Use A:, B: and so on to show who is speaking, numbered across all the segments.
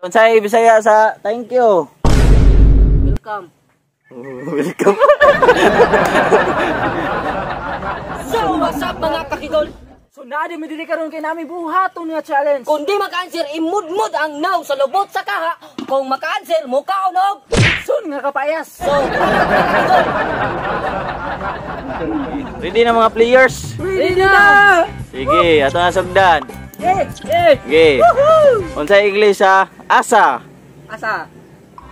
A: Unsay Bisaya sa "thank you"?
B: Welcome.
A: Welcome.
B: So, what's up, mga kakidol?
C: So naa di mi diri karon kay nami buhaton nga challenge.
B: Kung di maka-answer, imudmud ang naw sa lubot sa kaha. Kung maka-answer, mukaon og
C: Sun nga kapayas.
B: So, tara, mga kakidol.
A: Ready na, mga players?
C: Ready na!
A: Sige, ato na sugdan.
C: Eh, eh.
A: Sige. Unsay English sa "asa"?
B: Asa?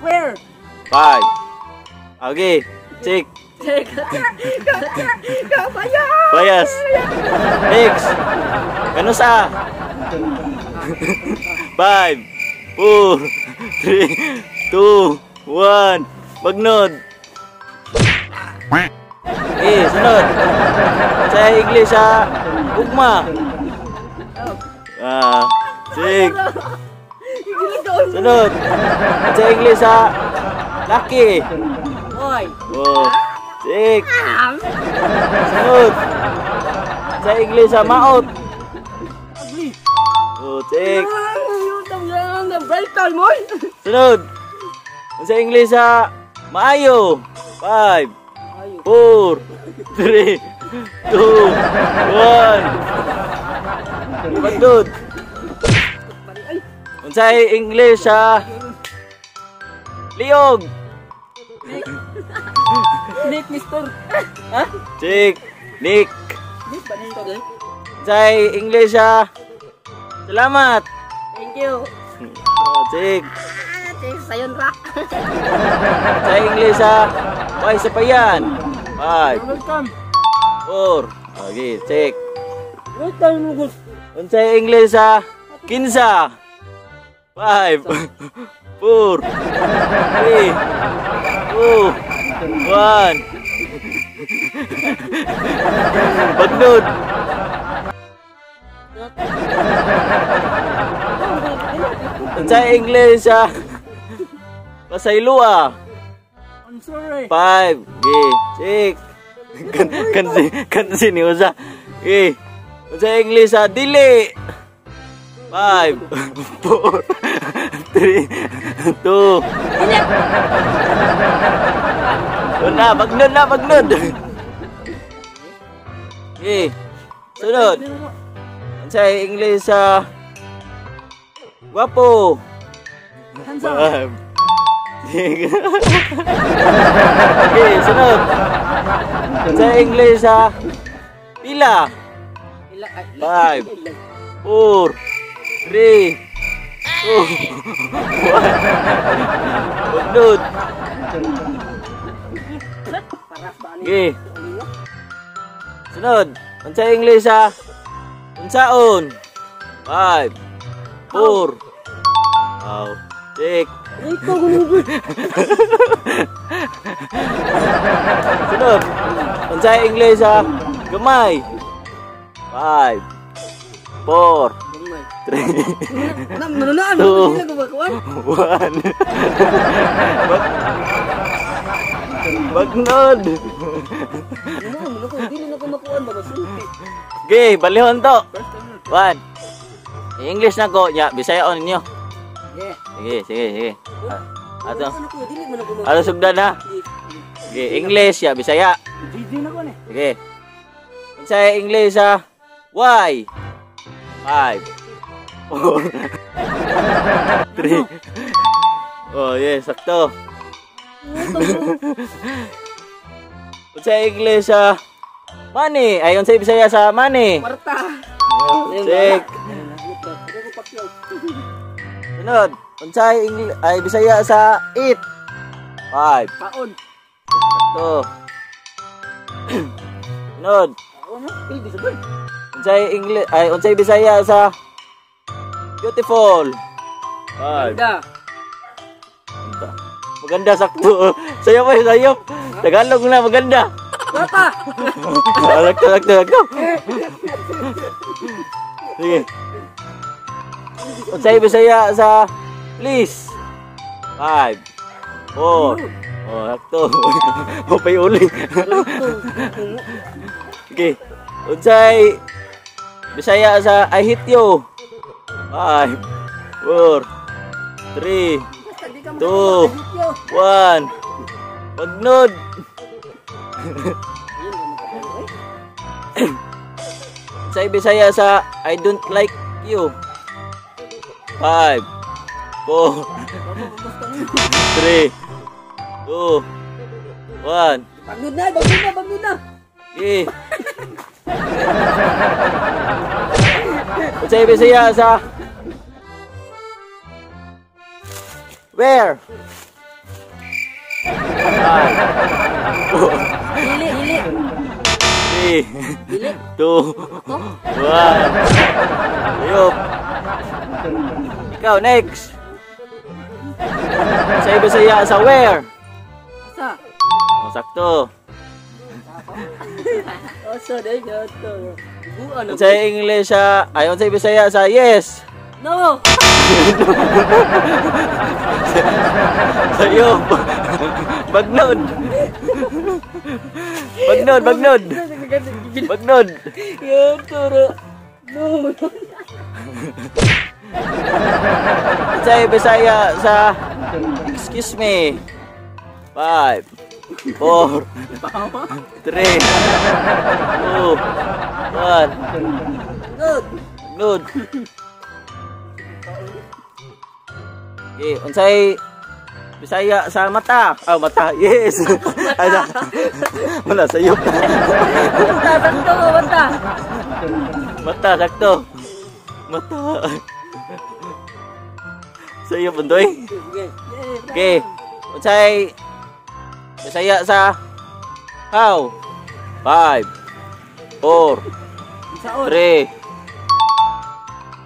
C: Where?
A: Five. Okay. Check.
C: Check. Kapayas!
A: Bias. Next. Kanusa? Five, four, three, two, one. Magnod. Eh, sunod. Sa English sa "ugma"? Ah, six. Sunod. Sa English sa "lucky"?
B: Hoy.
A: Oh, six. Sunod. Sa English sa "maot"?
C: Ugly.
A: Oh, six.
C: Brightal mo.
A: Sunod. Sa English sa "maayo"? Five, four, three, two, one. Magnod. Unsay English sa "liog"?
C: Nick, Mister. Ha?
A: Chick. Nick.
C: Nick ba nito?
A: Unsay English sa "salamat"?
B: Thank you.
A: Oh, chick.
B: Ah, thanks, sayon ra.
A: Sa English sa "way sapayan"? Five,
C: Welcome.
A: Four. Okay, check.
C: Welcome.
A: Unsay English sa "kinsa"? Five, four, three, two, one. Bagnod. Unsay English sa "pasaylua"?
C: I'm sorry.
A: Five, okay, six. Kan kansi kansi ni usa. Okay. Unsay English sa "dili"? Five, four, three, two. Una, bagnod na, bagnod. Okay. Sunod. Unsay English sa "gwapo"?
C: Handsome.
A: Five. Six. Okay, sunod. Sa English sa "pila"? Five, four, three, two, one. Bagnod. Okay. Sunod. Unsa English sa "unsaon"? Five, four, oh, six. Sunod. Unsa English sa "gamay"? Five, four, three, two, one. Bagnod. Okay, balihon to. One. English na ko, ya, Bisaya on ninyo. Sige, sige, sige. Ah, ato. Ato sugdan na. Sige, English ya, Bisaya.
C: GG na ko ni.
A: Sige. Unsay English sa "why"? Five, four, three. Oh, yes, sakto. Unsay English sa "money"? Ay, unsay Bisaya sa "money"?
B: Kwarta.
A: Six. Sunod. Unsay English ay Bisaya sa "eat"? Five.
C: Kaon.
A: Sakto. Sunod. Unsay English ay unsay Bisaya sa "beautiful"? Five.
B: Ganda.
A: Maganda. Maganda, sakto. Sayo pa, sayo. Tagalog na maganda.
B: Bata.
A: Ah, sakto, sakto, sakto. Sige. Unsay Bisaya sa "please"? Five. Four. Oh, sakto. Mapay uli. Okay. Unsay Bisaya sa "I hate you"? Five, four, 3, 2, 1. Bagnod. Sa Bisaya sa "I don't like you"? 5, 4, 3, 2, 1.
B: Bagnod na, bagnod na, bagnod na.
A: Okay. Sa Bisaya sa where? 5, 4,
B: Dili, dili.
A: 3,
B: Dili.
A: 2, 1. Ayop. Ikaw, next. Sa Bisaya sa where?
C: Asa?
A: Oh, sakto.
B: Asa day gato. Buan
A: Sa English sa, ayon sa Bisaya sa yes?
B: No.
A: Sayo. Bagnod. Bagnod, bagnod. Bagnod.
B: Yan turo. No.
A: Sa Bisaya sa excuse me? 5, 4, 3, 2, 1.
B: Good.
A: Bagnod. Okay, unsay Bisaya sa mata? Ah, mata. Yes. Ay, wala sayo.
B: Basta, sakto ko, basta.
A: Mata, sakto. Mata. Sayo, Bundoy.
B: Sige.
A: Okay. Unsay Bisaya sa how? 5, 4, 3,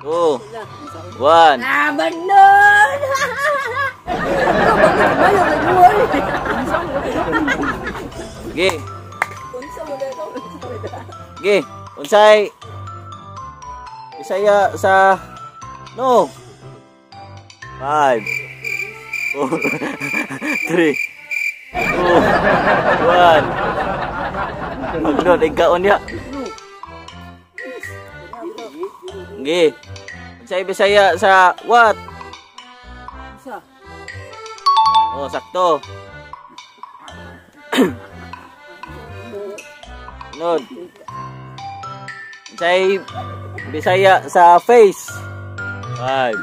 A: 2, 1.
B: Ah, bagnod. Bagnod, bayo kay buhay.
A: Okay.
B: Unsa mo na ito?
A: Okay. Unsay Bisaya sa no? 5, 4, 3, 2, 1. Magnod, ikaon niya. Okay. Unsay Bisaya sa what?
C: Asa?
A: Oh, sakto. Nod. Unsay Bisaya sa face? 5,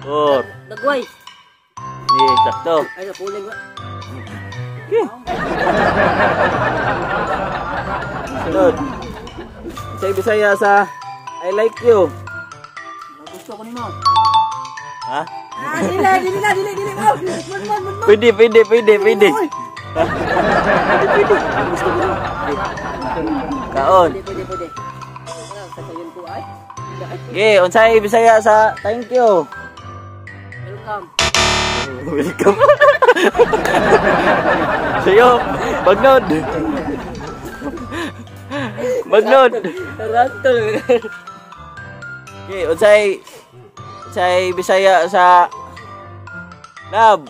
A: 4,
B: Dagway.
A: 3, sakto.
B: Ay, nakuling ba?
A: Nod. Unsay Bisaya sa I like you?
C: Gusto ko nimo.
A: Ha?
B: Ah, dili, dili na, dili, dili. Oh, mud, mud, mud.
A: Pwede, pwede, pwede, pwede. Ha? Pwede, pwede. Gusto ko nimo. Kaon.
B: Pwede, pwede, pwede. Wala, sa sayon ko ay.
A: Okay, unsay Bisaya sa thank you?
B: Welcome.
A: Welcome. Sayo, bagnod. Bagnod.
B: Rato.
A: Okay, unsay Bisaya sa love?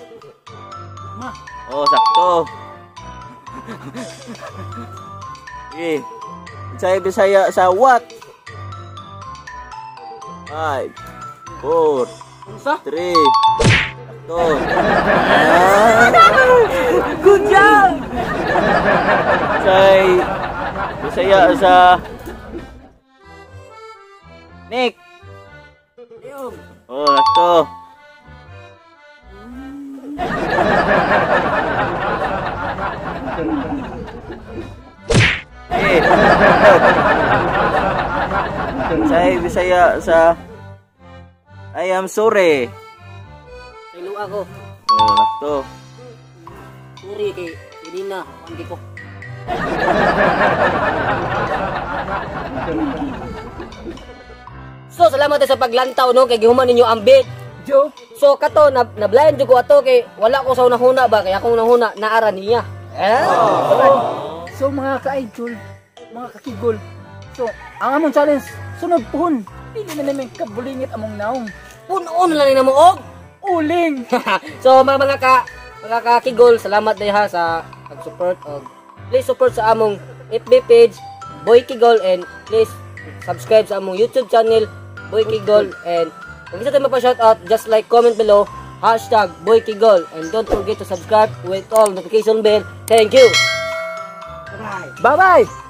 C: Ma.
A: Oh, sakto. Okay. Unsay Bisaya sa what? 5, 4,
B: Unsa?
A: 3, sakto.
B: Good job.
A: Unsay Bisaya sa Nick?
B: Leong.
A: Oh, sakto. Okay. Unsay Bisaya sa I am sorry?
B: Kay luha ko.
A: Oh, sakto.
B: Sorry kay Irina, panggi ko. So salamat sa paglantaw no kay gihuman ninyo ang bit.
C: Jo.
B: So kato na na-blind jud ko ato kay wala ko sa unahuna ba kay akong unahuna naara niya. Eh?
C: Oh. So mga ka-idol, mga kakigol. So ang among challenge sunod puhon. Dili na namin kabulingit among naong.
B: Punon lang ni namo og
C: uling.
B: So mga kakigol, salamat day ha sa pag-support og please support sa among FB page Boy Kigol and please subscribe sa among YouTube channel Boy Kigol and Kung gusto tayo magpa-shoutout, just like, comment below, #BoyKigol. And don't forget to subscribe with all notification bell. Thank you!
C: Bye-bye!